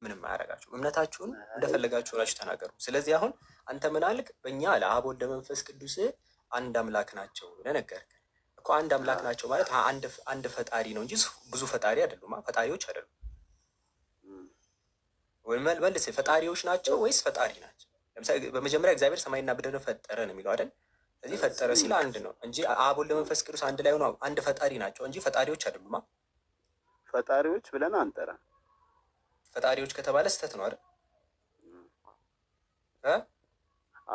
ምንም አያደርጋችሁም። እምነታችሁን እንደፈለጋችሁ ሆናችሁ ተናገሩ። ስለዚህ አሁን አንተ ምን አልክ? በእኛ ለአብ ወልድ መንፈስ ቅዱስ አንድ አምላክ ናቸው ብለህ ነገርክ እኮ። አንድ አምላክ ናቸው ማለት አንድ ፈጣሪ ነው እንጂ ብዙ ፈጣሪ አይደሉም። ፈጣሪዎች አይደሉም። ወይ መልስ፣ ፈጣሪዎች ናቸው ወይስ ፈጣሪ ናቸው? ለምሳሌ በመጀመሪያ እግዚአብሔር ሰማይና ምድርን ፈጠረ ነው የሚለው አይደል? ስለዚህ ፈጠረ ሲል አንድ ነው እንጂ አብ ወልድ መንፈስ ቅዱስ አንድ ላይ ሆኖ አንድ ፈጣሪ ናቸው እንጂ ፈጣሪዎች አይደሉማ። ፈጣሪዎች ብለን አንጠራ። ፈጣሪዎች ከተባለ ስህተት ነው አይደል?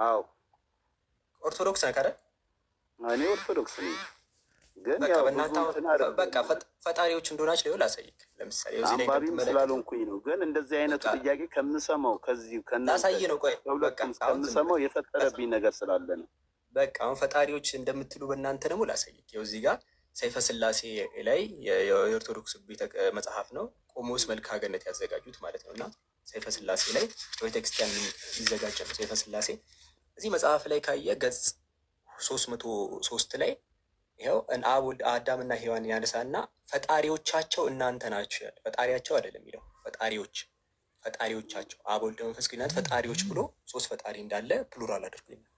አዎ። ኦርቶዶክስ ነህ አይደል? እኔ ኦርቶዶክስ ነኝ። ግን ያው በእናንተ በቃ ፈጣሪዎች እንደሆናችሁ ሊሆን ላሳይክ። ለምሳሌ እዚህ ላይ አንባቢም ስላልሆንኩኝ ነው። ግን እንደዚህ አይነቱ ጥያቄ ከምሰማው ከዚህ ላሳይ ነው። ቆይ ከሁለቱም ከምሰማው የፈጠረብኝ ነገር ስላለ ነው። በቃ አሁን ፈጣሪዎች እንደምትሉ በእናንተ ደግሞ ላሳይክ። ይኸው እዚህ ጋር ሰይፈ ስላሴ ላይ የኦርቶዶክስ ቤተ መጽሐፍ ነው። ቆሞስ መልክዓ ገነት ያዘጋጁት ማለት ነው። እና ሰይፈ ስላሴ ላይ በቤተክርስቲያን የሚዘጋጀ ነው። ሰይፈ ስላሴ እዚህ መጽሐፍ ላይ ካየ ገጽ 303 ላይ ይኸው አብ ወልድ አዳምና ሔዋን ያነሳና ፈጣሪዎቻቸው እናንተ ናችሁ ይላል። ፈጣሪያቸው አይደለም የሚለው፣ ፈጣሪዎች፣ ፈጣሪዎቻቸው አብ ወልድ መንፈስ ቅዱስ ፈጣሪዎች ብሎ ሶስት ፈጣሪ እንዳለ plural አድርጎ ይናገራል።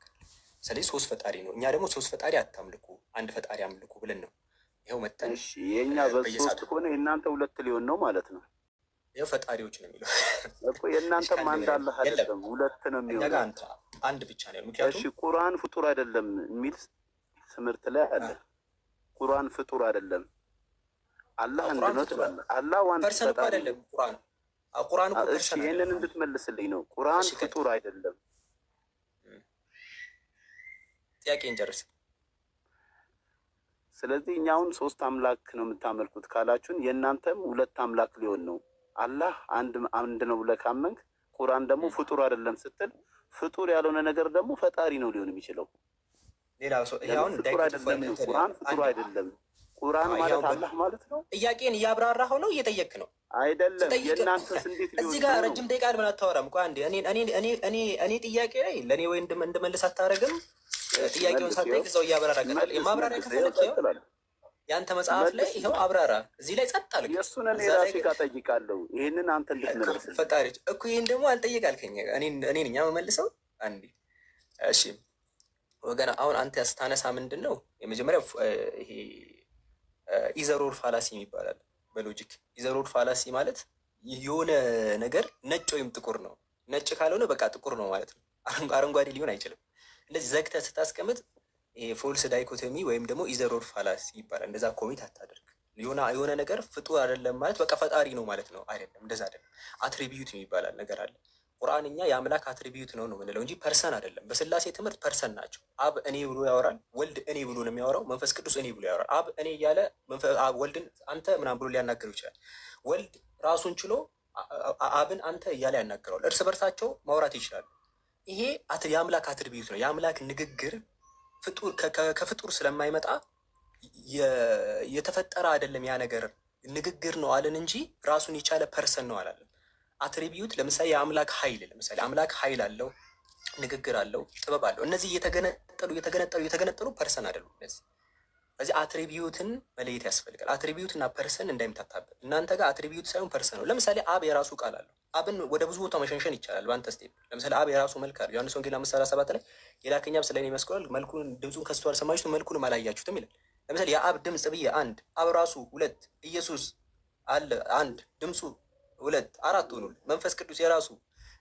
ስለዚህ ሶስት ፈጣሪ ነው። እኛ ደግሞ ሶስት ፈጣሪ አታምልኩ፣ አንድ ፈጣሪ አምልኩ ብለን ነው ይኸው መጠን። እሺ፣ የእኛ በሶስት ከሆነ የእናንተ ሁለት ሊሆን ነው ማለት ነው። ይኸው ፈጣሪዎች ነው የሚለው። እኮ። የእናንተም አንድ አላህ አይደለም፣ ሁለት ነው እኛ ጋር የሚሆነው። አንድ ብቻ ነው። ምክንያቱም እሺ፣ ቁርአን ፍጡር አይደለም የሚል ትምህርት ላይ አለ። ቁርአን ፍጡር አይደለም፣ አላህ አንድ ነው ትላለህ። አላህ one person እኮ ፈጣሪ አይደለም ቁርአን። ቁርአን እኮ እሺ፣ person ይህንን አይደለም። እንድትመልስልኝ ነው። ቁርአን እሺ፣ ቀጥል። ፍጡር አይደለም። ጥያቄ እንጨርስ። ስለዚህ እኛ አሁን ሶስት አምላክ ነው የምታመልኩት ካላችሁን የእናንተም ሁለት አምላክ ሊሆን ነው። አላህ አንድ አንድ ነው ብለህ ካመንክ፣ ቁርአን ደግሞ ፍጡር አይደለም ስትል ፍጡር ያልሆነ ነገር ደግሞ ፈጣሪ ነው ሊሆን የሚችለው። ሌላ ሰው ይሄ አሁን ፍጡር አይደለም ነው። ቁርአን ፍጡር አይደለም። ቁርአን ማለት አላህ ማለት ነው። ጥያቄን እያብራራኸው ነው፣ እየጠየክ ነው። አይደለም። ስጠይቅ የእናንተስ እንዴት ሊሆን እዚህ ጋር ነው? ረጅም ደቂቃ ለምን አታወራም? ቆይ አንዴ፣ እኔ ጥያቄ ላይ ለእኔ ወይ እንድመልስ አታደርግም። ጥያቄውን መልስ፣ ሳትጠይቅ ይኸው። እዛው እያብራራ ቀጥል። መልስ፣ ማብራሪያ መልስ፣ ከፈለክ ይኸው ይኸው ቀጥላለሁ። የአንተ መጽሐፍ ላይ መልስ። ይኸው አብራራ። እዚህ ላይ ጸጥ አልክ። የእሱን እኔ እዛ ላይ ራሴ ጋር ጠይቃለሁ። ይህንን አንተ እንድትመልስልኝ። ፈጣሪዎች እኮ ይህን ደግሞ አልጠየቅ አልከኝ። እኔ ነኝ የምመልሰው። አንዴ እሺ ወገን፣ አሁን አንተ ስታነሳ ምንድን ነው የመጀመሪያው ይሄ either or fallacy ይባላል በ logic። Either or fallacy ማለት የሆነ ነገር ነጭ ወይም ጥቁር ነው። ነጭ ካልሆነ በቃ ጥቁር ነው ማለት ነው። አረንጓዴ ሊሆን አይችልም። እንደዚህ ዘግተህ ስታስቀምጥ ይሄ false dichotomy ወይም ደግሞ either or fallacy ይባላል። እንደዛ commit አታደርግ። የሆነ ነገር ፍጡር አይደለም ማለት በቃ ፈጣሪ ነው ማለት ነው አይደለም። እንደዛ አይደለም። Attribute የሚባላል ነገር አለ። ቁርአን እኛ የአምላክ attribute ነው ነው የምንለው እንጂ person አይደለም። በስላሴ ትምህርት person ናቸው። አብ እኔ ብሎ ያወራል፣ ወልድ እኔ ብሎ ነው የሚያወራው፣ መንፈስ ቅዱስ እኔ ብሎ ያወራል። አብ እኔ እያለ አብ ወልድን አንተ ምናምን ብሎ ሊያናግረው ይችላል። ወልድ ራሱን ችሎ አብን አንተ እያለ ያናግረዋል። እርስ በርሳቸው ማውራት ይችላሉ። ይሄ የአምላክ attribute ነው። የአምላክ ንግግር ከፍጡር ስለማይመጣ የተፈጠረ አይደለም። ያ ነገር ንግግር ነው አለን እንጂ ራሱን የቻለ person ነው አላለም። Attribute ለምሳሌ የአምላክ ኃይል፣ ለምሳሌ አምላክ ኃይል አለው፣ ንግግር አለው፣ ጥበብ አለው። እነዚህ እየተገነጠሉ እየተገነጠሉ እየተገነጠሉ person አይደሉም። እነዚህ በዚህ attribute ን መለየት ያስፈልጋል። Attribute እና person እንዳይምታታበት። እናንተ ጋር attribute ሳይሆን person ነው። ለምሳሌ አብ የራሱ ቃል አለው። አብን ወደ ብዙ ቦታ መሸንሸን ይቻላል በአንተ step። ለምሳሌ አብ የራሱ መልክ አለው። ዮሐንስ ወንጌል 5:37 ላይ የላከኝ አብ ስለ እኔ መስክሯል፣ መልኩን ድምፁን ከቶ አልሰማችሁትም፣ መልኩንም አላያችሁትም ይላል። ለምሳሌ የአብ ድምፅ ብዬ አንድ፣ አብ ራሱ ሁለት፣ ኢየሱስ አለ አንድ፣ ድምፁ ሁለት፣ አራት ሆኑል። መንፈስ ቅዱስ የራሱ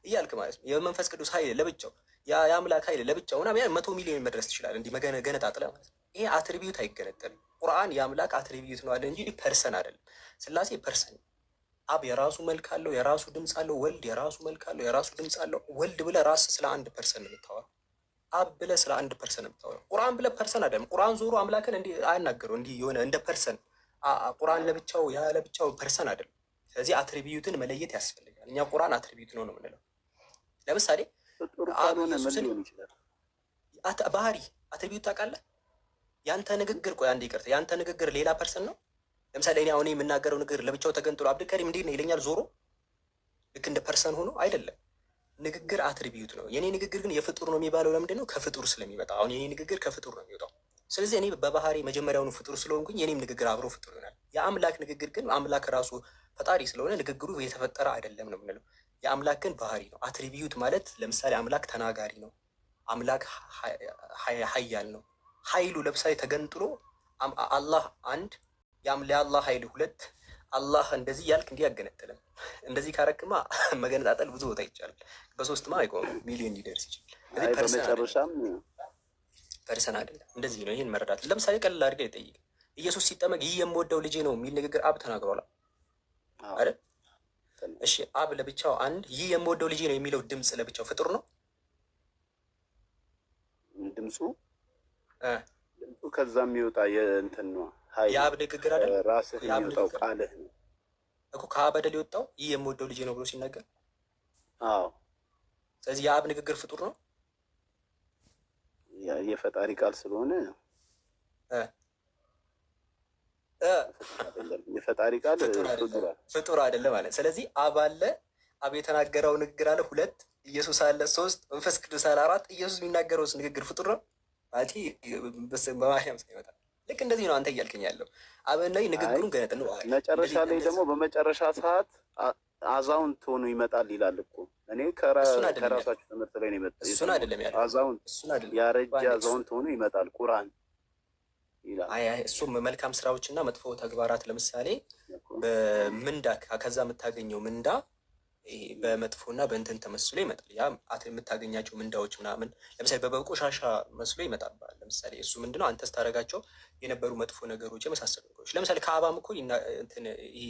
እያልክ ማለት ነው። የመንፈስ ቅዱስ ኃይል ለብቻው፣ የአምላክ ኃይል ለብቻው ምናምን ያ 100 ሚሊዮን መድረስ ትችላለህ። እንዲህ ገነጣጥለህ ማለት ነው። ይሄ attribute አይገነጠልም። ቁርአን የአምላክ attribute ነው አለ እንጂ person አይደለም። ስላሴ person፣ አብ የራሱ መልክ አለው፣ የራሱ ድምፅ አለው። ወልድ የራሱ መልክ አለው፣ የራሱ ድምፅ አለው። ወልድ ብለህ ራስ ስለ አንድ person ነው የምታወራው። አብ ብለህ ስለ አንድ person ነው የምታወራው። ቁርአን ብለህ person አይደለም። ቁርአን ዞሮ አምላክን እንዲህ አያናገረው። እንዲህ የሆነ እንደ person ቁርአን ለብቻው ያ ለብቻው person አይደለም። ስለዚህ attribute ን መለየት ያስፈልጋል። እኛ ቁርአን attribute ነው ነው የምንለው። ለምሳሌ ፍጡር አብ ካልሆነ ምን ኢየሱስን ሊሆን ይችላል? ባህሪ attribute ታውቃለህ? ያንተ ንግግር፣ ቆይ አንዴ ይቅርታ፣ ያንተ ንግግር ሌላ person ነው። ለምሳሌ እኔ አሁን የምናገረው ንግግር ለብቻው ተገንጥሎ አብዱልከሪም እንዴት ነው ይለኛል ዞሮ ልክ እንደ person ሆኖ አይደለም። ንግግር attribute ነው። የኔ ንግግር ግን የፍጡር ነው የሚባለው ለምንድን ነው? ከፍጡር ስለሚመጣ። አሁን የኔ ንግግር ከፍጡር ነው የሚወጣው። ስለዚህ እኔ በባህሪ መጀመሪያውኑ ፍጡር ስለሆንኩኝ የኔም ንግግር አብሮ ፍጡር ይሆናል። የአምላክ ንግግር ግን አምላክ ራሱ ፈጣሪ ስለሆነ ንግግሩ የተፈጠረ አይደለም ነው የምንለው። የአምላክ ግን ባህሪ ነው። Attribute ማለት ለምሳሌ አምላክ ተናጋሪ ነው። አምላክ ኃያል ነው። ኃይሉ ለምሳሌ ተገንጥሎ አላህ አንድ፣ የአላህ ኃይል ሁለት፣ አላህ እንደዚህ ያልክ እንዲህ ያገነጥልም። እንደዚህ ካረክማ መገነጣጠል ብዙ ቦታ ይቻላል። በሶስትማ አይቆምም፣ ሚሊዮን ሊደርስ ይችላል። አይ በመጨረሻም Person አይደለም። እንደዚህ ነው። ይህን መረዳት ለምሳሌ ቀላል አድርገህ ይጠይቅ። ኢየሱስ ሲጠመቅ ይህ የምወደው ልጄ ነው የሚል ንግግር አብ ተናግሯል አይደል? እሺ አብ ለብቻው አንድ፣ ይህ የምወደው ልጄ ነው የሚለው ድምፅ ለብቻው ፍጡር ነው? ድምፁ ድምፁ ከዛ የሚወጣ የእንትን ነው የአብ ንግግር አይደል? ራስህ የሚወጣው ቃልህ ነው እኮ ከአብ አይደል የወጣው ይህ የምወደው ልጄ ነው ብሎ ሲናገር። አዎ። ስለዚህ የአብ ንግግር ፍጡር ነው። የፈጣሪ ቃል ስለሆነ የፈጣሪ ቃል ፍጡር አይደለም ማለት። ስለዚህ አብ አለ፣ አብ የተናገረው ንግግር አለ ሁለት፣ ኢየሱስ አለ ሶስት፣ መንፈስ ቅዱስ አለ አራት። ኢየሱስ የሚናገረው ንግግር ፍጡር ነው ማለት በማርያም ይመጣል። ልክ እንደዚህ ነው አንተ እያልከኝ ያለው አብን ላይ ንግግሩን ገነጥ ነው። መጨረሻ ላይ ደግሞ በመጨረሻ ሰዓት አዛውንት ሆኖ ይመጣል ይላል እኮ። እኔ ከራሳችሁ ትምህርት ላይ ነው የመጣው። እሱን አይደለም ያለው። አዛውንት ያረጀ አዛውንት ሆኖ ይመጣል ቁርአን ይላል። አይ እሱም መልካም ስራዎች እና መጥፎ ተግባራት ለምሳሌ በምንዳ ከዛ የምታገኘው ምንዳ በመጥፎና በእንትን ተመስሎ ይመጣል። ያ የምታገኛቸው ምንዳዎች ምናምን ለምሳሌ በቆሻሻ መስሎ ይመጣል። ለምሳሌ እሱ ምንድነው አንተ ስታደርጋቸው የነበሩ መጥፎ ነገሮች የመሳሰሉ ነገሮች ለምሳሌ ከአባም እኮ ይሄ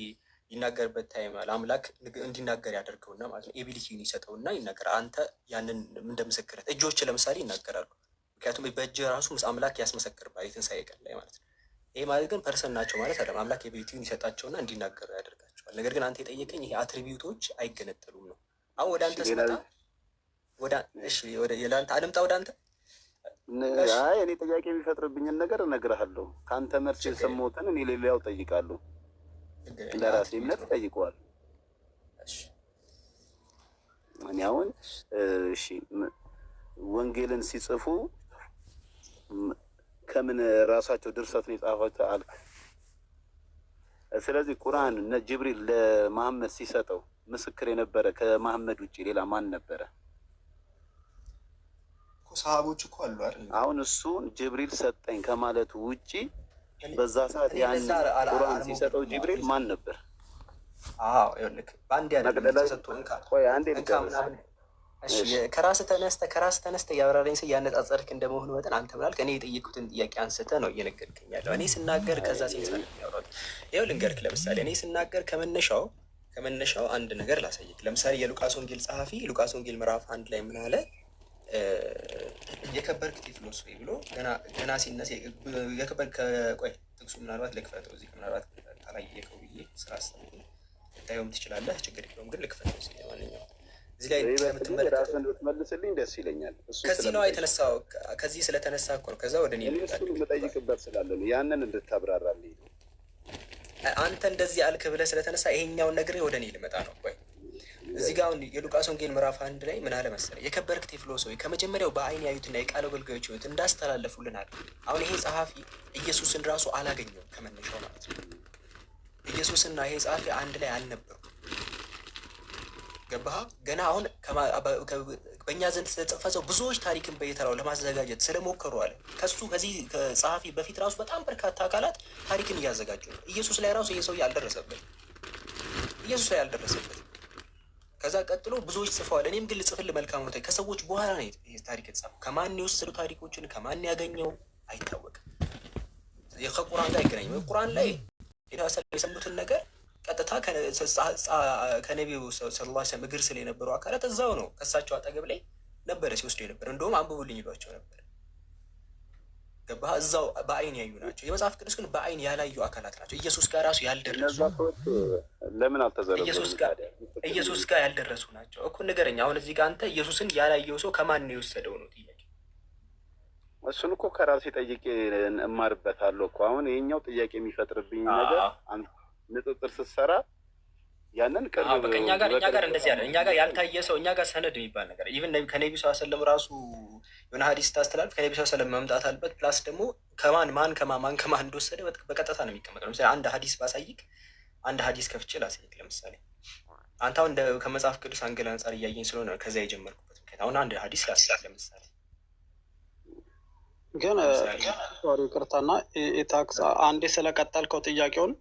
ይናገርበት time አለ። አምላክ እንዲናገር ያደርገውና ማለት ነው ability ውን ይሰጠውና ይናገራል። አንተ ያንን እንደ ምስክርነት እጆች ለምሳሌ ይናገራሉ። ምክንያቱም በእጅ ራሱ አምላክ ያስመሰክርባል የትንሣኤ ቀን ላይ ማለት ነው። ይሄ ማለት ግን person ናቸው ማለት አይደለም። አምላክ ability ውን ይሰጣቸውና እንዲናገሩ ያደርጋቸዋል። ነገር ግን አንተ የጠየቀኝ ይሄ attribute ኦች አይገነጠሉም ነው። አሁን ወደ አንተ ስመጣ ወደ አንተ አልምጣ ወደ አንተ አይ እኔ ጥያቄ የሚፈጥርብኝን ነገር እነግርሃለሁ። ከአንተ መልስ የሰማሁትን እኔ ሌላው ጠይቃለሁ። ለራሴ እምነት ጠይቀዋል። እኔ አሁን እሺ ወንጌልን ሲጽፉ ከምን ራሳቸው ድርሰት ነው የጻፏቸው አልክ። ስለዚህ ቁርአን እነ ጅብሪል ለመሐመድ ሲሰጠው ምስክር የነበረ ከመሐመድ ውጭ ሌላ ማን ነበረ? ሰሃቦች እኮ አሉ አይደል? አሁን እሱን ጅብሪል ሰጠኝ ከማለቱ ውጭ በዛ ሰዓት ያን ቁርአን ሲሰጠው ጅብሪል ማን ነበር? አዎ ይኸውልህ፣ በአንዴ አይደለም ተሰጥቶ እንካ እንካ ምናምን። እሺ ከራስህ ተነስተህ ያብራራኝ ስል ያነጻጸርክ እንደመሆኑ መጠን አንተ ምን አልክ? እኔ የጠየኩትን ጥያቄ አንስተህ ነው እየነገርከኝ ያለው። እኔ ስናገር ከዛ sense አለ ያወራሁት። ይኸው ልንገርክ፣ ለምሳሌ እኔ ስናገር ከመነሻው አንድ ነገር ላሳይክ። ለምሳሌ የሉቃስ ወንጌል ጸሐፊ ሉቃስ ወንጌል ምዕራፍ 1 ላይ ምን አለ? የከበርክ ቴዎፍሎስ ወይ ብሎ ገና ሲነሳ የከበርክ፣ ቆይ ጥቅሱ ምናልባት ልክፈተው እዚህ ምናልባት ካላየከው ብዬ ስላሰብኩኝ ልታየውም ትችላለህ፣ ችግር የለውም። ግን ልክፈተው እዚህ ለማንኛውም እዚህ ላይ ራስህን ብትመልስልኝ ደስ ይለኛል። ከዚህ ነው የተነሳው፣ ከዚህ ስለተነሳ እኮ ነው። ከዛ ወደ እኔ እሱን የምጠይቅበት ስላለ ነው ያንን እንድታብራራልኝ ነው። አንተ እንደዚህ አልክ ብለህ ስለተነሳ ይሄኛውን ነግሬ ወደ እኔ ልመጣ ነው። ቆይ እዚህ ጋር አሁን የሉቃስ ወንጌል ምዕራፍ 1 ላይ ምን አለ መሰለህ? የከበርክ ቴዎፍሎስ ሆይ ከመጀመሪያው በዓይን ያዩትና የቃል አገልጋዮች የሆኑት እንዳስተላለፉልን አለ። አሁን ይሄ ጸሐፊ ኢየሱስን ራሱ አላገኘውም ከመነሻው ማለት ነው። ኢየሱስና ይሄ ጸሐፊ አንድ ላይ አልነበሩም። ገባህ? ገና አሁን በእኛ ዘንድ ስለተጻፈ ሰው ብዙዎች ታሪክን በየተራው ለማዘጋጀት ስለሞከሩ አለ። ከሱ ከዚህ ጸሐፊ በፊት ራሱ በጣም በርካታ አካላት ታሪክን እያዘጋጁ ነው። ኢየሱስ ላይ ራሱ ይሄ ሰውዬ አልደረሰበት። ኢየሱስ ላይ አልደረሰበት። ከዛ ቀጥሎ ብዙዎች ጽፈዋል። እኔም ግን ልጽፍልህ መልካም ነው። ከሰዎች በኋላ ነው ይሄ ታሪክ የተጻፈው። ከማን የወሰዱ ታሪኮችን ከማን ያገኘው አይታወቅም። ከቁርአን ጋር አይገናኝም። ቁርአን ላይ የሰሙትን ነገር ቀጥታ ከነቢዩ ሰለላሁ ዐለይሂ ወሰለም እግር ስር የነበሩ አካላት እዛው ነው ከእሳቸው አጠገብ ላይ ነበረ ሲወስዱ የነበረ። እንደውም አንብቡልኝ ይሏቸው ነበር። ገባህ? እዛው በአይን ያዩ ናቸው። የመጽሐፍ ቅዱስ ግን በአይን ያላዩ አካላት ናቸው። ኢየሱስ ጋር ራሱ ያልደረሱ ለምን አልተዘረዘሩም? ኢየሱስ ጋር ያልደረሱ ናቸው እኮ። ንገረኝ አሁን እዚህ ጋር አንተ ኢየሱስን ያላየው ሰው ከማን ነው የወሰደው ነው ጥያቄ። እሱን እኮ ከራሴ ጠይቄ እማርበታለሁ እኮ። አሁን ይሄኛው ጥያቄ የሚፈጥርብኝ ነገር ንጽጽር ስትሰራ ያንን ቅርብ እኛ ጋር እንደዚህ ያለ እኛ ጋር ያልታየ ሰው እኛ ጋር ሰነድ የሚባል ነገር even ከነቢዩ ሰለላሁ ዐለይሂ ወሰለም ራሱ የሆነ ሀዲስ ስታስተላልፍ ከነቢዩ ሰለላሁ ዐለይሂ ወሰለም መምጣት አለበት። Plus ደግሞ ከማን ማን ከማን ማን ከማን እንደወሰደ በቀጥታ ነው የሚቀመጠው። ለምሳሌ አንድ ሀዲስ ባሳይክ አንድ ሀዲስ ከፍቼ ላሳይክ። ለምሳሌ አንተ አሁን ከመጽሐፍ ቅዱስ angle አንጻር እያየኝ ስለሆነ ከዚያ የጀመርኩበት ምክንያት፣ አሁን አንድ ሀዲስ ላሳይክ። ለምሳሌ ግን sorry፣ ይቅርታና ኢታክስ፣ አንዴ ስለቀጠልከው ጥያቄውን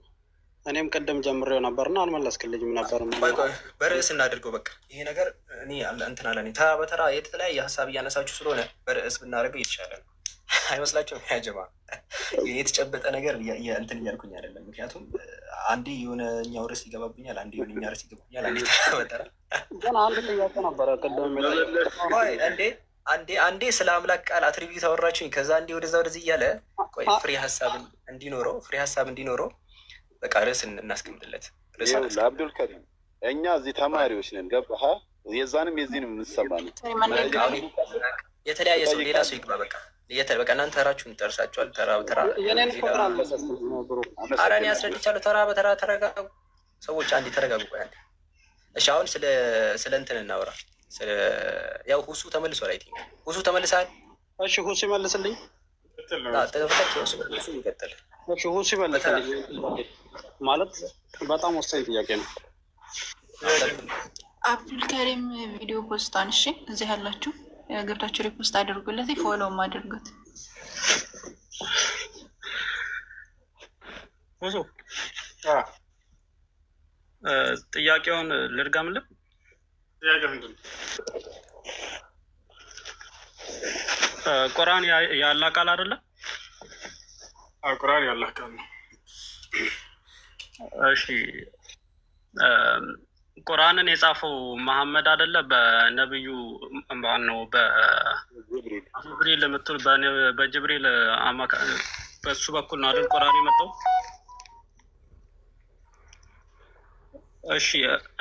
እኔም ቅድም ጀምሬው ነበርና አልመለስክልኝም ነበር። ቆይ ቆይ፣ በርዕስ እናድርገው። በቃ ይሄ ነገር እኔ እንትን አለ፣ ተራ በተራ የተለያየ ሀሳብ እያነሳችሁ ስለሆነ በርዕስ ብናደርገው የተሻለ ነው አይመስላችሁም? ያጀማ የተጨበጠ ነገር እንትን እያልኩኝ አይደለም። ምክንያቱም አንዴ የሆነኛው ርዕስ ይገባብኛል፣ አንዴ የሆነኛ ርዕስ ይገባብኛል፣ አንዴ ተራ በተራ። ግን አንድ ጥያቄ ነበረ ቅድም። ቆይ፣ እንዴ አንዴ አንዴ ስለ አምላክ ቃል attribute አወራችሁኝ፣ ከዛ አንዴ ወደዛ ወደዚህ እያለ፣ ቆይ ፍሬ ሀሳብ እንዲኖረው በቃ ርዕስ እናስቀምጥለት። ርዕስ። አብዱል ከሪም፣ እኛ እዚህ ተማሪዎች ነን። ገባህ? የዛንም የዚህንም የምንሰማ ነው። የተለያየ ሰው፣ ሌላ ሰው ይግባ። በቃ እናንተ ተራችሁን ጨርሳችኋል። ተራ በተራ። ኧረ እኔ አስረድቻለሁ። ተራ በተራ ተረጋጉ ሰዎች፣ አንዴ ተረጋጉ። ቆይ አንዴ። እሺ፣ አሁን ስለ እንትን እናውራ። ያው ሁሱ ተመልሷል። I think ሁሱ ተመልሳል። እሺ፣ ሁሱ ይመልስልኝ። ሁሱ ይቀጥል። እሺ፣ ሁሱ ይመልስልኝ። ማለት በጣም ወሳኝ ጥያቄ ነው። አብዱልከሪም ቪዲዮ ፖስቷን፣ እሺ፣ እዚህ ያላችሁ ገብታችሁ repost አድርጉለት፣ follow ም አድርጉት። ሁሱ፣ ጥያቄውን ልድገምልህ። ጥያቄ ምንድን ነው? ቁርአን የአላህ ቃል አይደለ? ቁርአን የአላህ ቃል ነው። እሺ፣ ቁርአንን የጻፈው መሐመድ አይደለ? በነብዩ ማን ነው? በጅብሪል የምትል፣ በጅብሪል አማካ በሱ በኩል ነው አይደል ቁርአን የመጣው? እሺ፣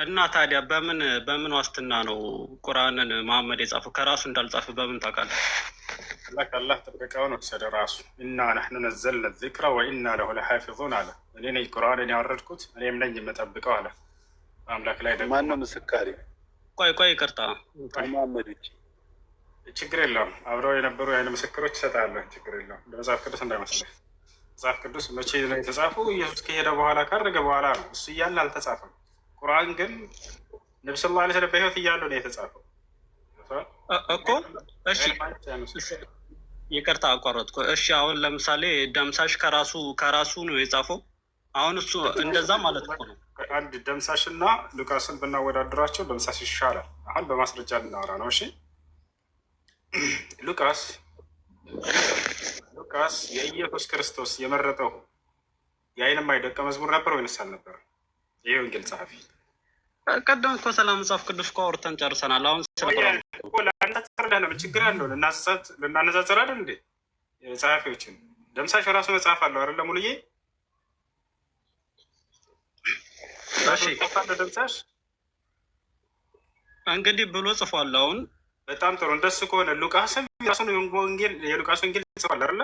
እና ታዲያ በምን ዋስትና ነው ቁርአንን መሐመድ የጻፈው? ከራሱ እንዳልጻፈ በምን ታውቃለህ? አላህ አላህ ጥበቃውን ወሰደ ራሱ። إنا نحن نزلنا الذكر وإنا له لحافظون አለ። እኔ ነኝ ቁርአንን ያወረድኩት፣ እኔም ነኝ የምጠብቀው አለ። በአምላክ ላይ ደግሞ ማን ነው ምስካሪ? ቆይ ቆይ፣ ይቅርታ። ከመሐመድ ውጭ። ችግር የለውም። አብረው የነበሩ የዓይን ምስክሮች ይሰጣለሁ። ችግር የለውም። ለመጽሐፍ ቅዱስ እንዳይመስልህ። መጽሐፍ ቅዱስ መቼ ነው የተጻፈው? ኢየሱስ ከሄደ በኋላ፣ ካረገ በኋላ ነው። እሱ እያለ አልተጻፈም። ቁርአን ግን ነቢ صلى الله عليه وسلم በህይወት እያሉ ነው የተጻፈው። እኮ። እሺ፣ ይቅርታ አቋረጥኩ። እሺ፣ አሁን ለምሳሌ ደምሳሽ ከራሱ ነው የጻፈው። አሁን እሱ እንደዛ ማለት እኮ ነው። አንድ ደምሳሽ እና ሉቃስን ብናወዳድራቸው ደምሳሽ ይሻላል። አሁን በማስረጃ ልናወራ ነው። እሺ፣ ሉቃስ የኢየሱስ ክርስቶስ የመረጠው የዓይን እማኝ ደቀ መዝሙር ነበር ወይንስ አልነበረም? ይህ ወንጌል ጸሐፊ። ቀደም እኮ ስለ መጽሐፍ ቅዱስ እኮ አውርተን ጨርሰናል። አሁን ስለ ቁርአን። ለአነጻጽር ደህና ምን ችግር አለው? ልናነጻጽር አይደል እንዴ? ጸሐፊዎችን ደምሳሽ ራሱ መጽሐፍ አለው አይደለ? ሙሉዬ መጽሐፍ አለው ደምሳሽ። እንግዲህ ብሎ ጽፏል። አሁን በጣም ጥሩ። እንደሱ ከሆነ ሉቃስም የራሱን ወንጌል፣ የሉቃስ ወንጌል ጽፏል አይደለ?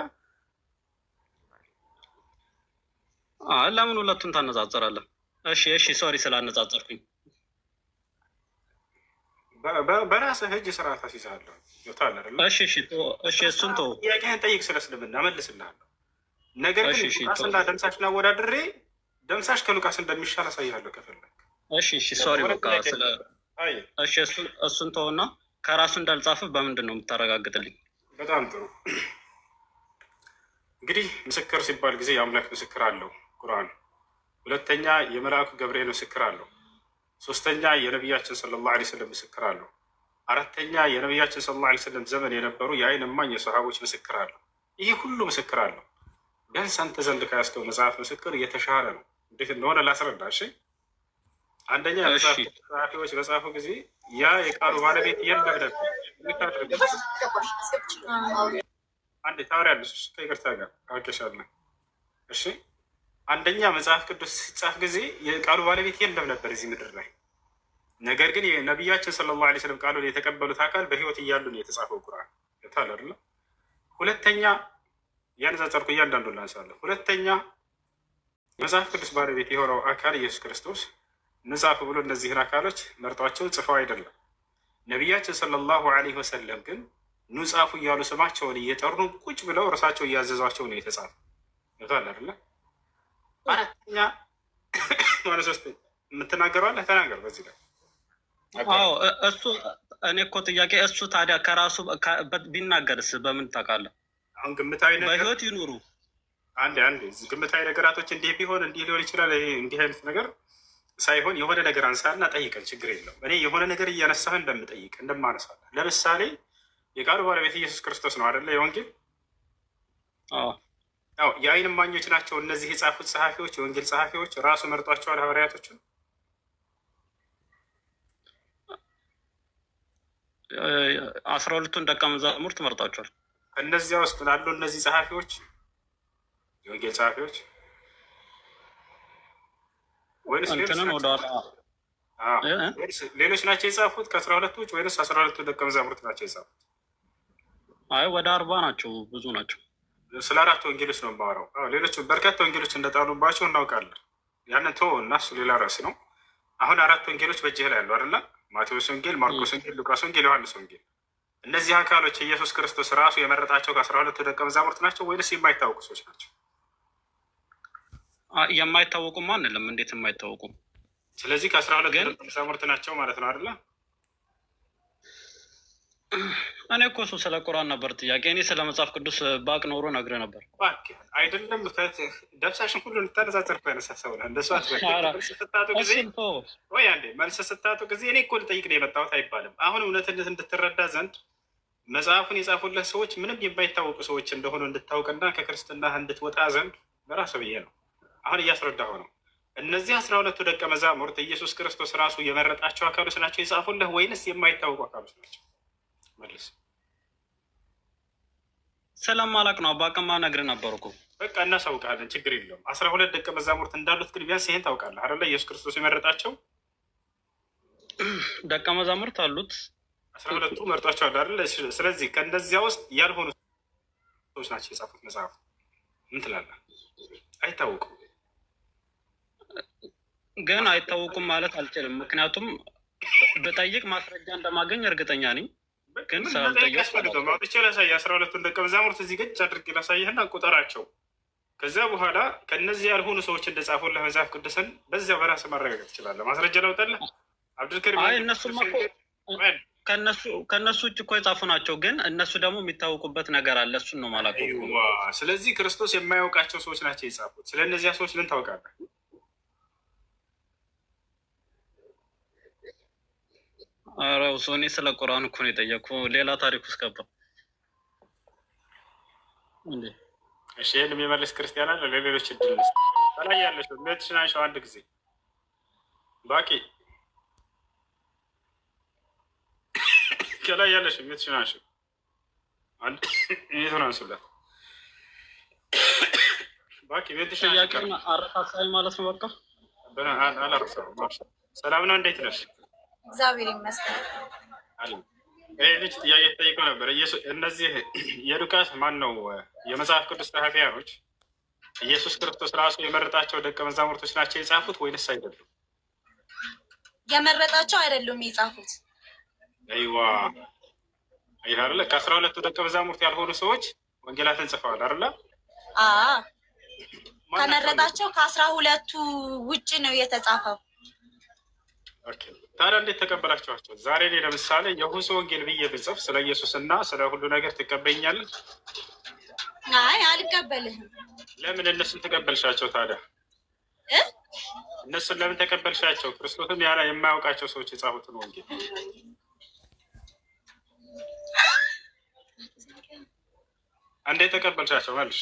ለምን ሁለቱን ታነጻጽራለህ? እሺ እሺ፣ sorry ስላነጻጸርኩኝ። በራስህ እጅ ስርዓት አስይዝሃለሁ። ይወታል አይደለ? እሺ እሺ እሺ፣ እሱን ተው። ጥያቄህን ጠይቅ፣ ስለ እስልምና እመልስልሃለሁ። ነገር ግን ሉቃስና ደምሳሽን አወዳድሬ ደምሳሽ ከሉቃስ እንደሚሻል አሳይሃለሁ ከፈለግ። እሺ እሺ፣ sorry፣ በቃ ስለ እሺ፣ እሱን ተውና ከራሱ እንዳልጻፈ በምንድን ነው የምታረጋግጥልኝ? በጣም ጥሩ። እንግዲህ ምስክር ሲባል ጊዜ የአምላክ ምስክር አለው ቁርአን። ሁለተኛ የመልአኩ ገብርኤል ምስክር አለው። ሶስተኛ የነቢያችን صلى الله عليه وسلم ምስክር አለው። አራተኛ የነቢያችን صلى الله عليه وسلم ዘመን የነበሩ የአይን እማኝ የሰሃቦች ምስክር አለው። ይህ ሁሉ ምስክር አለው። ቢያንስ አንተ ዘንድ ከያዝከው መጽሐፍ ምስክር የተሻለ ነው። እንዴት እንደሆነ ላስረዳ። እሺ፣ አንደኛ መጽሐፍ ጸሐፊዎች በጻፉ ጊዜ ያ የቃሉ ባለቤት የለም ነበር። አንዴ ታወሪያለሽ፣ ከይቅርታ ጋር አውቄሻለሁ። እሺ፣ አንደኛ መጽሐፍ ቅዱስ ሲጻፍ ጊዜ የቃሉ ባለቤት የለም ነበር እዚህ ምድር ላይ። ነገር ግን የነቢያችን صلى الله عليه وسلم ቃሉን የተቀበሉት አካል በህይወት እያሉ ነው የተጻፈው ቁርአን፣ ታል አይደለ? ሁለተኛ እያነጻጸርኩ እያንዳንዱን ላንሳለሁ። ሁለተኛ የመጽሐፍ ቅዱስ ባለቤት የሆነው አካል ኢየሱስ ክርስቶስ ንጻፍ ብሎ እነዚህን አካሎች መርጧቸው ጽፈው አይደለም። ነቢያችን صلى الله عليه وسلم ግን ኑ ጻፉ እያሉ ስማቸውን እየጠሩ ቁጭ ብለው እርሳቸው እያዘዟቸው ነው የተጻፈው። ገብቶሃል አይደለ? አራተኛ ማለት ሶስተኛ የምትናገረው አለህ፣ ተናገር በዚህ ላይ። አዎ እሱ እኔ እኮ ጥያቄ እሱ ታዲያ ከራሱ ቢናገርስ በምን ታውቃለህ? አሁን ግምታዊ ነገር በህይወት ይኑሩ። አንዴ አንዴ ግምታዊ ነገራቶች እንዲህ ቢሆን እንዲህ ሊሆን ይችላል፣ ይሄ እንዲህ አይነት ነገር ሳይሆን የሆነ ነገር አንሳና ጠይቀን፣ ችግር የለውም። እኔ የሆነ ነገር እያነሳህ እንደምጠይቅ እንደማነሳ፣ ለምሳሌ የቃሉ ባለቤት ኢየሱስ ክርስቶስ ነው አይደለ? የወንጌል አዎ፣ የዓይን እማኞች ናቸው እነዚህ የጻፉት ጸሐፊዎች፣ የወንጌል ጸሐፊዎች ራሱ መርጧቸዋል ሐዋርያቶችን። 12ቱን ደቀ መዛሙርት መርጧቸዋል። ከእነዚያ ውስጥ ላሉ እነዚህ ጸሐፊዎች የወንጌል ጸሐፊዎች ወይንስ ሌሎች ናቸው የጻፉት ከ12ቱ ውጭ ወይንስ 12ቱ ደቀ መዛሙርት ናቸው የጻፉት? አይ ወደ 40 ናቸው፣ ብዙ ናቸው። ስለ 4 ወንጌሎች ነው የማወራው። ሌሎች በርካታ ወንጌሎች እንደጣሉባቸው እናውቃለን። ያንን ተወው እና እሱ ሌላ ርዕስ ነው። አሁን 4 ወንጌሎች በእጅህ ላይ ያሉ አይደለ? ማቴዎስ ወንጌል፣ ማርቆስ ወንጌል፣ ሉቃስ ወንጌል፣ ዮሐንስ ወንጌል። እነዚህ አካሎች ኢየሱስ ክርስቶስ ራሱ የመረጣቸው ከ12ቱ ደቀ መዛሙርት ናቸው ወይንስ የማይታወቁ ሰዎች ናቸው? የማይታወቁም አንልም። እንዴት የማይታወቁ? ስለዚህ ከ12 ደቀ መዛሙርት ናቸው ማለት ነው አይደለ? እኔ እኮ እሱ ስለ ቁርአን ነበር ጥያቄ። እኔ ስለ መጽሐፍ ቅዱስ ባቅ ኖሮ ነግሬህ ነበር። እባክህ አይደለም፣ ደብሳሽን ሁሉ እንድታነጻጽር እኮ ያነሳ ሰው ነህ። እንደሱ አትበል። መልስ ስታጡ ጊዜ ወይ አንዴ መልስ ስታጡ ጊዜ እኔ እኮ ልጠይቅ ነው የመጣሁት አይባልም። አሁን እውነትነት እንድትረዳ ዘንድ መጽሐፉን የጻፉልህ ሰዎች ምንም የማይታወቁ ሰዎች እንደሆኑ እንድታውቅና ከክርስትና እንድትወጣ ዘንድ በራሱ ብዬ ነው አሁን እያስረዳሁ ነው። እነዚህ 12ቱ ደቀ መዛሙርት ኢየሱስ ክርስቶስ ራሱ የመረጣቸው አካሎች ናቸው የጻፉልህ ወይንስ የማይታወቁ አካሎች ናቸው? መልስ። ስለማላቅ ነው አባቅማ ነግሬህ ነበር እኮ። በቃ እናሳውቃለን፣ ችግር የለውም። 12 ደቀ መዛሙርት እንዳሉት ግን ቢያንስ ይሄን ታውቃለህ አይደለ? ኢየሱስ ክርስቶስ የመረጣቸው ደቀ መዛሙርት አሉት፣ 12ቱ መርጧቸዋል አይደለ? ስለዚህ ከእነዚያ ውስጥ ያልሆኑ ሰዎች ናቸው የጻፉት መጽሐፍ። ምን ትላለህ? አይታወቁም። ግን አይታወቁም ማለት አልችልም። ምክንያቱም ብጠይቅ ማስረጃ እንደማገኝ እርግጠኛ ነኝ። ግን ያስፈልገው አውጥቼ ላሳይህ። 12ቱን ደቀ መዛሙርት እዚህ ገጭ አድርጌ ላሳይህና ቁጠራቸው። ከዚያ በኋላ ከእነዚህ ያልሆኑ ሰዎች እንደጻፉልህ መጽሐፍ ቅዱስን በዚያ በራስህ ማረጋገጥ ትችላለህ። ማስረጃ ላውጣልህ አብዱልከሪም? አይ እነሱማ እኮ ከእነሱ ውጭ እኮ የጻፉ ናቸው። ግን እነሱ ደግሞ የሚታወቁበት ነገር አለ። እሱን ነው የማላውቀው። ስለዚህ ክርስቶስ የማያውቃቸው ሰዎች ናቸው የጻፉት። ስለ እነዚያ ሰዎች ምን ታውቃለህ? ኧረ እኔ ስለ ቁርአን እኮ ነው የጠየኩህ። ሌላ ታሪክ ውስጥ ገባ። እሺ ይህን የሚመልስ ክርስቲያን አለ? ለሌሎች እድል ልስጥ። ከላይ ያለችው mute ሽን አንሺው አንድ ጊዜ ባቂ። ከላይ ያለችው mute ሽን አንሺው፣ mute ኡን አንሱላት ባቂ። mute ሽን ጥያቄውን አረሳሳይ ማለት ነው። በቃ አላረሳሁም። ሰላም ነው፣ እንዴት ነሽ? እግዚአብሔር ይመስገን። ይህ ልጅ ጥያቄ ተጠይቀው ነበር። እነዚህ የሉቃስ ማን ነው የመጽሐፍ ቅዱስ ጸሐፊያኖች ኢየሱስ ክርስቶስ ራሱ የመረጣቸው ደቀ መዛሙርቶች ናቸው የጻፉት ወይንስ አይደሉም? የመረጣቸው አይደሉም የጻፉት። አይዋ ይህ አይደለ? ከ12ቱ ደቀ መዛሙርት ያልሆኑ ሰዎች ወንጌላትን ጽፈዋል አይደለ? ከመረጣቸው ከ12ቱ ውጭ ነው የተጻፈው። ታዲያ እንዴት ተቀበላችኋቸው? ዛሬ እኔ ለምሳሌ የሁሱ ወንጌል ብዬ ብጽፍ ስለ ኢየሱስና ስለ ሁሉ ነገር ትቀበኛለህ? አይ አልቀበልህም። ለምን እነሱን ተቀበልሻቸው ታዲያ? እነሱን ለምን ተቀበልሻቸው? ክርስቶስን ያለ የማያውቃቸው ሰዎች የጻፉትን ወንጌል እንዴት ተቀበልሻቸው? መልሽ።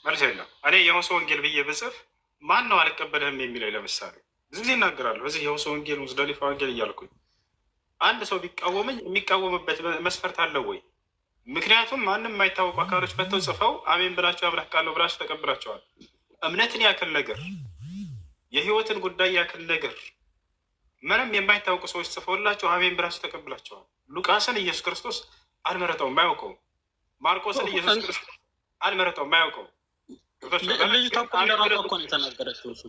መልስ የለም። እኔ የሆሱ ወንጌል ብዬ ብጽፍ ማን ነው አልቀበልህም የሚለኝ? ለምሳሌ ብዙ ጊዜ እናገራለሁ። በዚህ የሆሱ ወንጌል፣ ሙዝደሊፋ ወንጌል እያልኩኝ አንድ ሰው ቢቃወመኝ የሚቃወምበት መስፈርት አለው ወይ? ምክንያቱም ማንም የማይታወቁ አካሎች መጥተው ጽፈው አሜን ብላችሁ አምላክ ቃል ነው ብላችሁ ተቀብላቸዋል። እምነትን ያክል ነገር፣ የህይወትን ጉዳይ ያክል ነገር ምንም የማይታወቁ ሰዎች ጽፈውላችሁ አሜን ብላችሁ ተቀብላቸዋል። ሉቃስን ኢየሱስ ክርስቶስ አልመረጠውም፣ አያውቀውም። ማርቆስን ኢየሱስ ክርስቶስ አልመረጠውም፣ አያውቀውም። ልጅቷ እኮ እንደራሷ እኮ ነው የተናገረችው። እሱ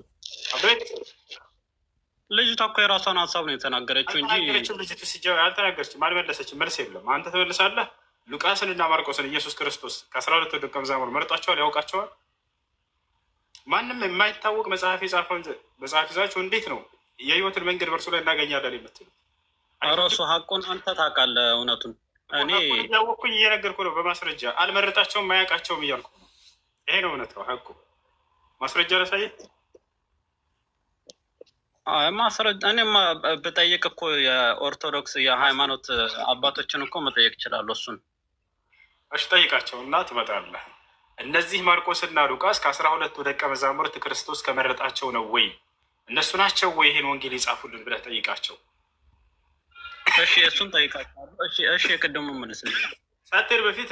ልጅቷ እኮ የራሷን ሀሳብ ነው የተናገረችው እንጂ አልተናገረችም። ልጅቱ ሲጀመር አልተናገረችም፣ አልመለሰችም። መልስ የለም። አንተ ትመልሳለህ። ሉቃስን እና ማርቆስን ኢየሱስ ክርስቶስ ከ12ቱ ደቀ መዛሙርት መርጧቸዋል፣ ያውቃቸዋል። ማንም የማይታወቅ መጽሐፍ የጻፈውን መጽሐፍ ይዛችሁ እንዴት ነው የህይወትን መንገድ በእርሱ ላይ እናገኛለን የምትሉ? ራሱ ሀቁን አንተ ታውቃለህ፣ እውነቱን እኔ እያወቅኩኝ እየነገርኩ ነው በማስረጃ። አልመረጣቸውም፣ አያውቃቸውም እያልኩ ነው። ይሄ ነው እውነት ነው ሀቁ። ማስረጃ ላሳየህ። ማስረጃ እኔማ ብጠይቅ እኮ የኦርቶዶክስ የሃይማኖት አባቶችን እኮ መጠየቅ እችላለሁ። እሱን እሺ ጠይቃቸው እና ትመጣለህ። እነዚህ ማርቆስና ሉቃስ ከ12ቱ ደቀ መዛሙርት ክርስቶስ ከመረጣቸው ነው ወይ እነሱ ናቸው ወይ ይህን ወንጌል የጻፉልን ብለህ ጠይቃቸው። እሺ እሱን ጠይቃቸዋለሁ። እሺ እሺ፣ የቅድሙ መልስልኝ። ሳትሄድ በፊት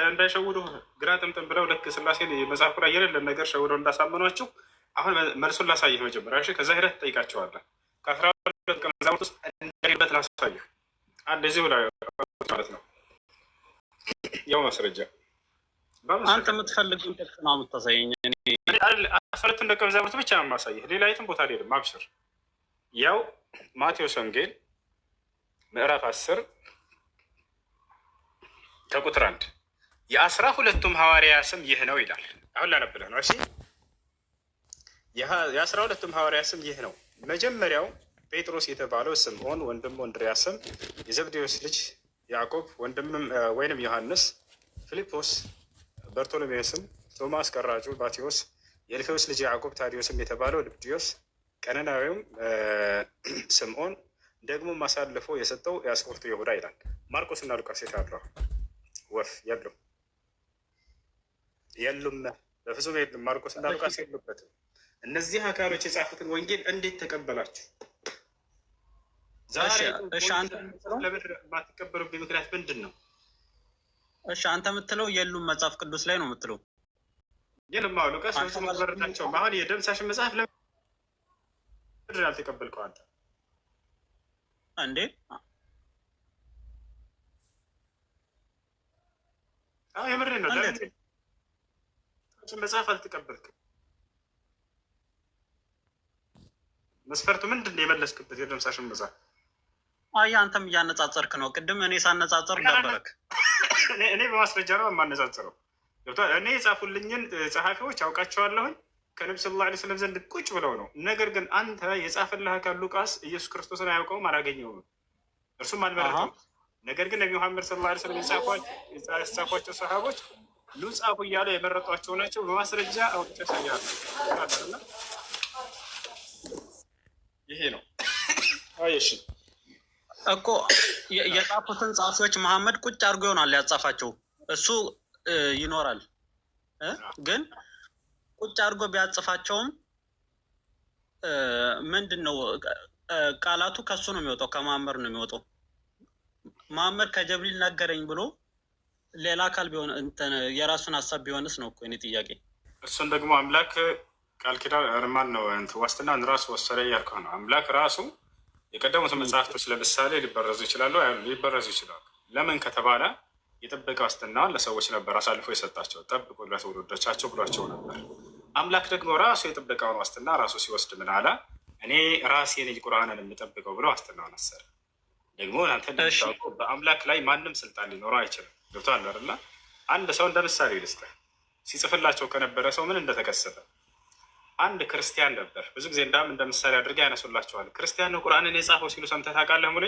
እንዳይሸውዱ ግራ ጥምጥም ብለው ልክ ስላሴን መጽሐፉ ላይ የሌለን ነገር ሸውደው እንዳሳመኗችሁ አሁን መልሱን ላሳይህ መጀመሪያ። እሺ ከዛ ሄደህ ትጠይቃቸዋለህ። ከ12 ደቀ መዛሙርት ውስጥ እንደሌለበት ላሳይህ። አንድ እዚሁ ላይ ማለት ነው። ያው ማስረጃ አንተ የምትፈልገውን ጥቅስ ነው የምታሳየኝ። እኔ 12ቱን ደቀ መዛሙርት ብቻ ነው የማሳይህ፣ ሌላ የትም ቦታ አልሄድም። አብሽር። ያው ማቴዎስ ወንጌል ምዕራፍ 10 ከቁጥር 1 የ12ቱም ሐዋርያ ስም ይህ ነው ይላል። አሁን ላነብልህ ነው። እሺ የ12ቱም ሐዋርያ ስም ይህ ነው። መጀመሪያው ጴጥሮስ የተባለው ስምዖን፣ ወንድሙ እንድርያስም፣ የዘብዴዎስ ልጅ ያዕቆብ፣ ወንድምም ወይንም ዮሐንስ፣ ፊልጶስ፣ በርቶሎሜዎስም፣ ቶማስ ቀራጩ፣ ማቴዎስ፣ የእልፌዎስ ልጅ ያዕቆብ፣ ታዲዮስም የተባለው ልብድዮስ፣ ቀነናዊውም ስምዖን፣ ደግሞ አሳልፎ የሰጠው የአስቆሮቱ ይሁዳ ይላል። ማርቆስ እና ሉቃስ የት አሉ? ወፍ የሉም፣ የሉም፣ በፍጹም የሉም። ማርቆስ እና ሉቃስ የሉበትም። እነዚህ አካሎች የጻፉትን ወንጌል እንዴት ተቀበላችሁ? ዛሬ እሺ አንተ ለምን የማትቀበሉበት ምክንያት ምንድን ነው? እሺ አንተ የምትለው የሉም መጽሐፍ ቅዱስ ላይ ነው የምትለው። የሉም። አዎ ሉቃስ በፍጹም አልመረጣቸውም። አሁን የደምሳሽን መጽሐፍ ለምንድን ያልተቀበልከው አንተ? እንዴ አዎ የምሬን ነው። ለምን መጽሐፍ አልተቀበልክም? መስፈርቱ ምንድን ነው የመለስክበት የደምሳሽን መጽሐፍ? አይ አንተም እያነጻጸርክ ነው። ቅድም እኔ ሳነጻጸር ነበረክ። እኔ በማስረጃ ነው የማነጻጽረው። ገብቶሃል? እኔ የጻፉልኝን ጸሐፊዎች አውቃቸዋለሁኝ ከነቢ صلى الله عليه وسلم ዘንድ ቁጭ ብለው ነው። ነገር ግን አንተ የጻፈልህ አካል ሉቃስ ኢየሱስ ክርስቶስን አያውቀውም፣ አላገኘውም፣ እርሱም አልመረጠውም። ነገር ግን ነቢ መሐመድ صلى الله عليه وسلم የጻፏቸው ሰሃቦች ኑ ጻፉ እያሉ የመረጧቸው ናቸው። በማስረጃ አውጥቼ አሳያለሁ። ይሄ ነው። እሺ እኮ የጻፉትን ጸሐፊዎች መሐመድ ቁጭ አድርጎ ይሆናል ያጻፋቸው፣ እሱ ይኖራል። ግን ቁጭ አድርጎ ቢያጽፋቸውም ምንድን ነው ቃላቱ ከሱ ነው የሚወጣው፣ ከመሐመድ ነው የሚወጣው። መሐመድ ከጀብሪል ነገረኝ ብሎ ሌላ አካል ቢሆን የራሱን ሀሳብ ቢሆንስ ነው እኮ የእኔ ጥያቄ። እሱን ደግሞ አምላክ ቃል ኪዳን ማን ነው ዋስትናን ራሱ ወሰደ እያልከው ነው። አምላክ ራሱ የቀደሙት መጽሐፍቶች ለምሳሌ ሊበረዙ ይችላሉ፣ ሊበረዙ ይችላሉ። ለምን ከተባለ የጠበቀ ዋስትናውን ለሰዎች ነበር አሳልፎ የሰጣቸው፣ ጠብቁ ለትውልዶቻቸው ብሏቸው ነበር። አምላክ ደግሞ ራሱ የጥበቃውን ዋስትና ራሱ ሲወስድ ምን አለ? እኔ ራሴ ነኝ ቁርአንን የምጠብቀው ብሎ ዋስትናውን አሰረ። ደግሞ እናንተ እንደምታውቀው በአምላክ ላይ ማንም ስልጣን ሊኖረው አይችልም። ገብቶሃል አይደለ? አንድ ሰው እንደ ምሳሌ ልስጥህ፣ ሲጽፍላቸው ከነበረ ሰው ምን እንደተከሰተ አንድ ክርስቲያን ነበር። ብዙ ጊዜ እንዳም እንደ ምሳሌ አድርገህ ያነሱላቸዋል። ክርስቲያን ነው ቁርአንን የጻፈው ሲሉ ሰምተህ ታውቃለህ? ሙሌ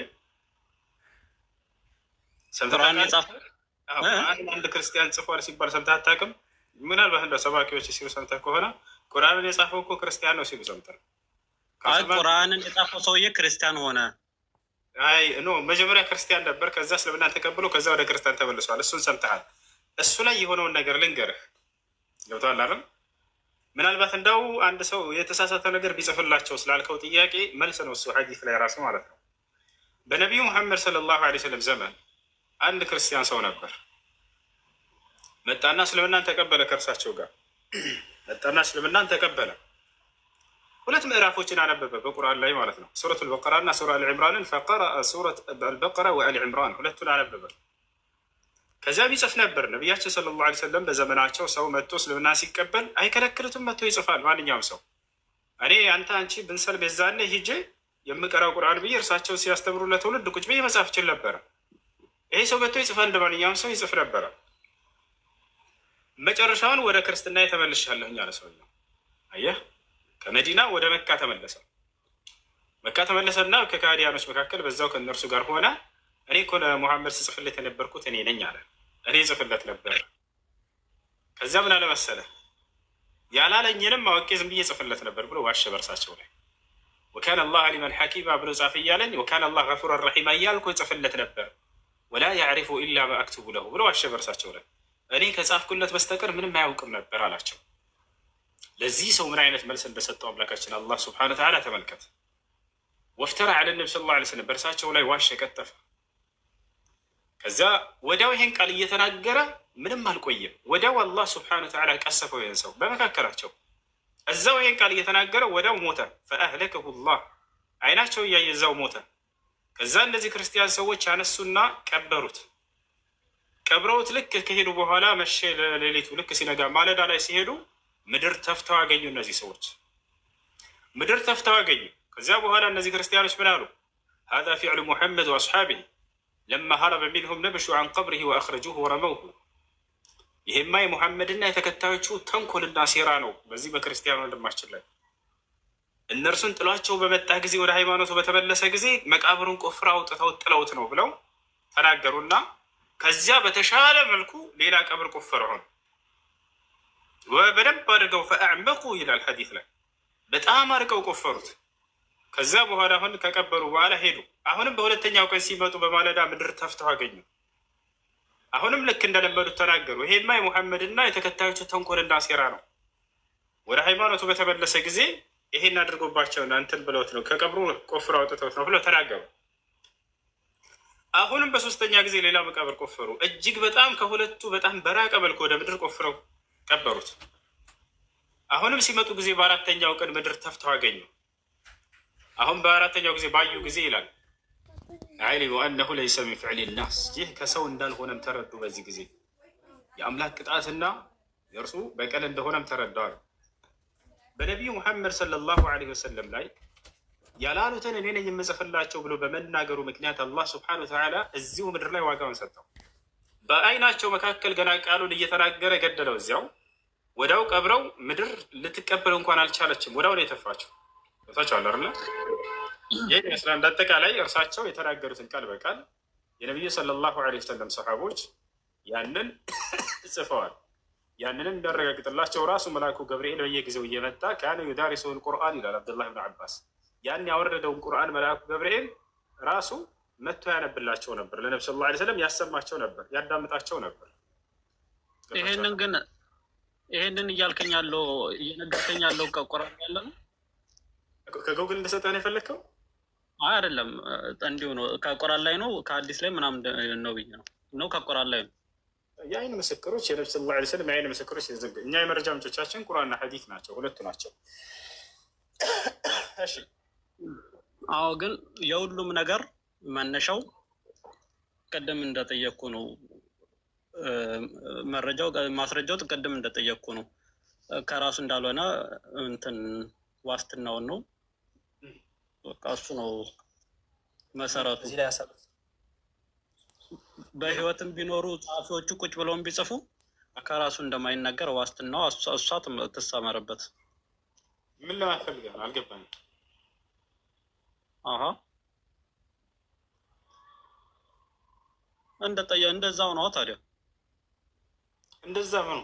ሰምተህ ታውቃለህ? ቁርአንን አንድ ክርስቲያን ጽፏል ሲባል ሰምተህ አታውቅም? ምናልባት እንደ ሰባኪዎች ሲሉ ሰምተህ ከሆነ ቁርአንን የጻፈው እኮ ክርስቲያን ነው ሲሉ ሰምተህ። አይ ቁርአንን የጻፈው ሰውዬ ክርስቲያን ሆነ። አይ no መጀመሪያ ክርስቲያን ነበር፣ ከዛ እስልምናን ተቀብሎ ከዛ ወደ ክርስቲያን ተመልሷል። እሱን ሰምተሃል። እሱ ላይ የሆነውን ነገር ልንገርህ። ገብቶሃል አይደል? ምናልባት እንደው አንድ ሰው የተሳሳተ ነገር ቢጽፍላቸው ስላልከው ጥያቄ መልስ ነው እሱ ሐዲስ ላይ ራሱ ማለት ነው። በነቢዩ ሙሐመድ صلى الله عليه وسلم ዘመን አንድ ክርስቲያን ሰው ነበር። መጣና እስልምናን ተቀበለ። ከእርሳቸው ጋር መጣና እስልምናን ተቀበለ። ሁለት ምዕራፎችን አነበበ በቁርአን ላይ ማለት ነው። ሱረት አልበቀራ እና ሱራ አልዕምራንን فقرأ سورة البقرة وآل عمران ሁለቱን አነበበ። ከዚያም ይጽፍ ነበር። ነቢያችን صلى الله عليه وسلم በዘመናቸው ሰው መጥቶ እስልምና ሲቀበል አይከለክሉትም፣ መጥቶ ይጽፋል። ማንኛውም ሰው እኔ አንተ አንቺ ብንሰልም የዛኔ ሂጄ የምቀራው ቁርአን ብዬ እርሳቸው ሲያስተምሩ ለትውልድ ቁጭ ብዬ መጻፍ እችል ነበረ። ይሄ ሰው ገብቶ ይጽፋል፣ እንደ ማንኛውም ሰው ይጽፍ ነበረ። መጨረሻውን ወደ ክርስትና የተመልሻለሁኝ አለ ሰውየው። አየህ፣ ከመዲና ወደ መካ ተመለሰ። መካ ተመለሰና ከካዲያኖች መካከል በዛው ከእነርሱ ጋር ሆነ። እኔ እኮ ለሙሐመድ ስጽፍለት የነበርኩት እኔ ነኝ አለ። እኔ ጽፍለት ነበር። ከዚያ ምን አለ መሰለህ፣ ያላለኝንም አውቄ ዝም ብዬ ጽፍለት ነበር ብሎ ዋሸ በእርሳቸው ላይ። وكان الله عليما حكيما ብሎ ጻፍ እያለኝ وكان الله غفورا رحيما እያልኩ ጽፍለት ነበር። ولا يعرف إلا ما أكتب له ብሎ ዋሸ በእርሳቸው ላይ። እኔ ከጻፍኩለት በስተቀር ምንም አያውቅም ነበር አላቸው። ለዚህ ሰው ምን አይነት መልስ እንደሰጠው አምላካችን አላህ سبحانه وتعالى ተመልከት። وافترى على النبي صلى الله عليه وسلم በእርሳቸው ላይ ዋሸ፣ ቀጠፈ። ከዛ ወዲያው ይሄን ቃል እየተናገረ ምንም አልቆየም። ወዲያው አላህ سبحانه وتعالى ቀሰፈው ይሄን ሰው በመካከላቸው። እዛው ይሄን ቃል እየተናገረ ወዲያው ሞተ። فأهلكه الله አይናቸው እያየ እዛው ሞተ። ከዛ እነዚህ ክርስቲያን ሰዎች አነሱና ቀበሩት። ቀብረውት ልክ ከሄዱ በኋላ መቼ፣ ሌሊቱ ልክ ሲነጋ ማለዳ ላይ ሲሄዱ ምድር ተፍተው አገኙ። እነዚህ ሰዎች ምድር ተፍተው አገኙ። ከዚያ በኋላ እነዚህ ክርስቲያኖች ምን አሉ? هذا فعل محمد وأصحابه لما هرب منهم نبشوا عن قبره وأخرجوه ورموه። ይሄማ የሙሐመድና የተከታዮቹ ተንኮልና ሴራ ነው። በዚህ በክርስቲያን ወንድማችን ላይ እነርሱን ጥሏቸው በመጣ ጊዜ ወደ ሃይማኖቱ በተመለሰ ጊዜ መቃብሩን ቆፍረው አውጥተው ጥለውት ነው ብለው ተናገሩና ከዚያ በተሻለ መልኩ ሌላ ቀብር ቆፈረ። ሆነ በደንብ አድርገው فأعمقوا ይላል ሐዲስ ላይ በጣም አድርገው ቆፈሩት። ከዛ በኋላ አሁን ከቀበሩ በኋላ ሄዱ። አሁንም በሁለተኛው ቀን ሲመጡ በማለዳ ምድር ተፍተው አገኙ። አሁንም ልክ እንደለመዱት ተናገሩ። ይሄማ የሙሐመድና የተከታዮቹ ተንኮልና ሴራ ነው። ወደ ሃይማኖቱ በተመለሰ ጊዜ ይሄን አድርጎባቸውና እንትን ብለውት ነው ከቀብሩ ቆፍረው አውጥተውት ነው ብለው ተናገሩ። አሁንም በሶስተኛ ጊዜ ሌላ መቃብር ቆፈሩ። እጅግ በጣም ከሁለቱ በጣም በራቀ መልኩ ወደ ምድር ቆፍረው ቀበሩት። አሁንም ሲመጡ ጊዜ በአራተኛው ቀን ምድር ተፍተው አገኙ። አሁን በአራተኛው ጊዜ ባዩ ጊዜ ይላል علموا أنه ليس من فعل الناس፣ ይህ ከሰው እንዳልሆነም ተረዱ። በዚህ ጊዜ የአምላክ ቅጣትና የእርሱ በቀል እንደሆነም ተረዳዋል። በነቢዩ ሙሐመድ صلى الله عليه وسلم ላይ ያላሉትን እኔ ነኝ የምጽፍላቸው ብሎ በመናገሩ ምክንያት አላህ سبحانه وتعالى እዚሁ ምድር ላይ ዋጋውን ሰጠው። በአይናቸው መካከል ገና ቃሉን እየተናገረ ገደለው። እዚያው ወዲያው ቀብረው ምድር ልትቀበለው እንኳን አልቻለችም። ወዲያው ነው የተፋቸው። ታቸዋል አይደለ? ይህ ይመስላል። እንዳጠቃላይ እርሳቸው የተናገሩትን ቃል በቃል የነቢዩ ሰለላሁ ዐለይሂ ወሰለም ሰሓቦች ያንን ጽፈዋል። ያንንም የሚያረጋግጥላቸው ራሱ መልአኩ ገብርኤል በየጊዜው እየመጣ ካነ ዩዳሪሱል ቁርአን ይላል አብዱላህ ብን አባስ። ያን ያወረደውን ቁርአን መልአኩ ገብርኤል ራሱ መጥቶ ያነብላቸው ነበር። ለነቢ ሰለላሁ ዐለይሂ ወሰለም ያሰማቸው ነበር፣ ያዳምጣቸው ነበር። ይሄንን ግን ይሄንን እያልከኝ ያለው እየነገርከኝ ያለው ከቁርአን ያለ ነው ከጎግል እንደሰጠህ ነው የፈለግከው? አይ አይደለም፣ እንዲሁ ነው። ከቁርአን ላይ ነው ከሐዲስ ላይ ምናምን ነው ብዬ ነው ከቁርአን ላይ ነው። የአይን ምስክሮች የነቢ ሰለላሁ ዐለይሂ ወሰለም የአይን ምስክሮች እኛ የመረጃ ምንጮቻችን ቁርአንና ሐዲስ ናቸው፣ ሁለቱ ናቸው። እሺ አዎ፣ ግን የሁሉም ነገር መነሻው ቅድም እንደጠየቅኩ ነው። መረጃው ማስረጃው ቅድም እንደጠየቅኩ ነው። ከራሱ እንዳልሆነ እንትን ዋስትናውን ነው። በቃ እሱ ነው መሰረቱ። እዚህ ላይ ሀሳብ በህይወትም ቢኖሩ ጸሐፊዎቹ ቁጭ ብለውም ቢጽፉ ከራሱ እንደማይናገር ዋስትናው እሷ ትሰመርበት። ምን ለማለት ፈልገህ ነው? አልገባኝም። አሀ እንደዛው ነው ታዲያ። እንደዛ ምኑ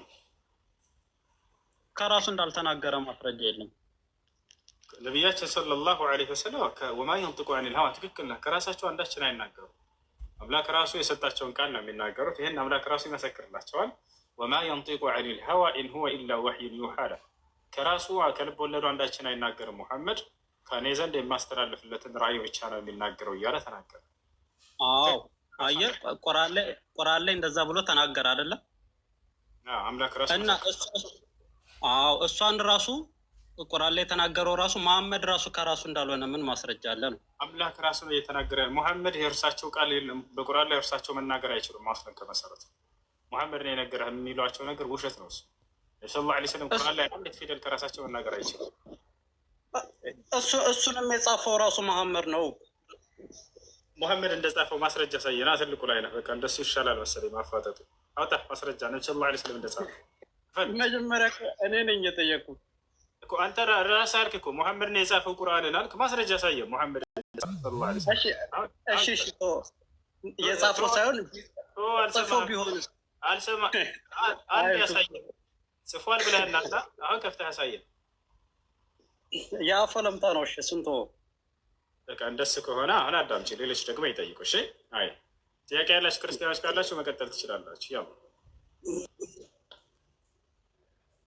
ከራሱ እንዳልተናገረ ማስረጃ የለም። ነቢያችን صلى الله عليه وسلم وما ينطق عن الهوى ትክክል ነህ። ከራሳቸው አንዳችን አይናገሩ። አምላክ ራሱ የሰጣቸውን ቃል ነው የሚናገሩት። ይህን አምላክ ራሱ ይመሰክርላቸዋል። وما ينطق عن الهوى إن هو إلا وحي يوحى አለ። ከራሱ ከልብ ወለዱ አንዳችን አይናገርም ሙሐመድ ከእኔ ዘንድ የማስተላልፍለትን ራእይ ብቻ ነው የሚናገረው እያለ ተናገረ። አዎ አየህ፣ ቁርአን ላይ እንደዛ ብሎ ተናገረ አይደለም? አምላክ ራሱ እና አዎ እሷን ራሱ ቁርአን ላይ የተናገረው ራሱ መሐመድ ራሱ ከራሱ እንዳልሆነ ምን ማስረጃ አለ ነው? አምላክ ራሱ ነው እየተናገረ። ሙሐመድ የእርሳቸው ቃል የለም በቁርአን ላይ እርሳቸው መናገር አይችሉም። ማስለን ከመሰረቱ ሙሐመድ ነው የነገረህ የሚሏቸው ነገር ውሸት ነው። እሱ ነቢ صلى الله عليه وسلم ቁርአን ላይ አንዲት ፊደል ከራሳቸው መናገር አይችሉም። እሱንም የጻፈው ራሱ መሐመድ ነው። ሙሐመድ እንደጻፈው ማስረጃ ሳየና ትልቁ ላይ ነው። በቃ እንደሱ ይሻላል መሰለኝ ማፋጠጡ። አውጣ ማስረጃ ነቢ صلى الله عليه وسلم እንደጻፈው። መጀመሪያ እኔ ነኝ የጠየኩት እኮ። አንተ ራስህ አልክ እኮ፣ ሙሐመድ ነው የጻፈው ቁርአንን አልክ። ማስረጃ ሳየ ሙሐመድ صلى الله عليه وسلم። እሺ፣ የጻፈው ሳይሆን ጽፎ ቢሆን አልሰማ አንድ ያሳየ ጽፏል ብለህናል። አሁን ከፍተህ ያሳየን። የአፍ ወለምታ ነው። እሺ ስንቶ በቃ እንደሱ ከሆነ አሁን አዳምጪ፣ ሌሎች ደግሞ ይጠይቁ። እሺ፣ አይ ጥያቄ ያላችሁ ክርስቲያኖች ካላችሁ መቀጠል ትችላላችሁ። ያው